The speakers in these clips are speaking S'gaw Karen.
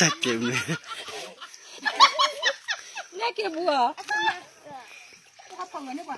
က့ၤမ့ၢ် နဲက့ၤဘူးဧါ တဲဘၣ် ယူ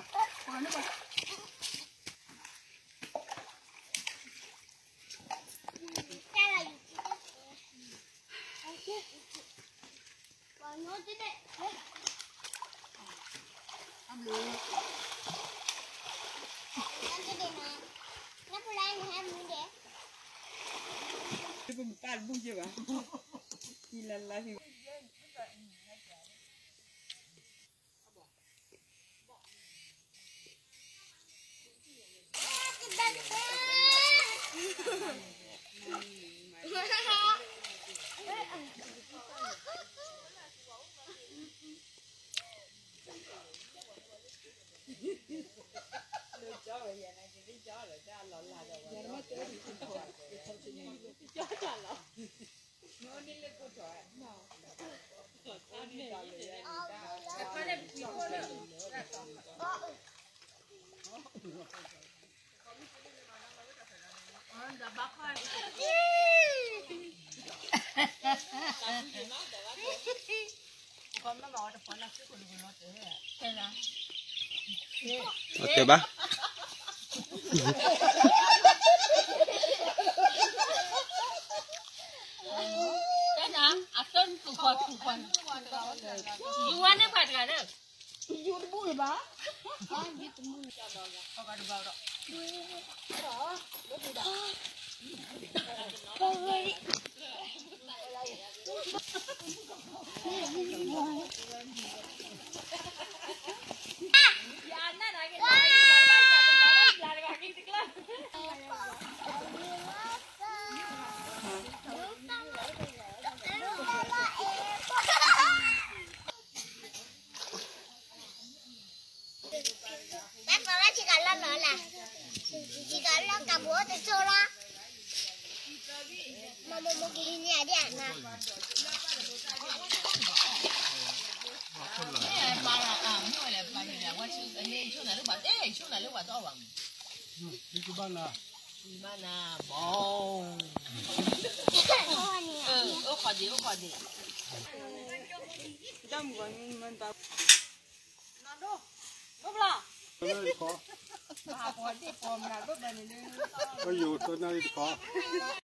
ၤဝါန့ၢ်ပှၤတဂၤဒီး ယူၤတဘူၣ်လၢၤဘၣ် ဘၣ်ကီးလၢဆံကၤလီၢ်လီၤလၢ်, ဆံကၤလီၢ်ကးဘိတစိၢ်လီၤ, မ့ၢ်မ့ၢ်မ့ၢ်ကလံၤန့ၣ်ဒ်အနၤ, ဘၣ်နၤ, ဘၣ်နၤ, ဘီ, အိၣ်ခိးဒံး, အိၣ်ခိးဒံး, တၢ်မုၢ်ဂီၤညူမ့ၢ်တၢ် အယိၤတနၣ်ရံၣ်တခီ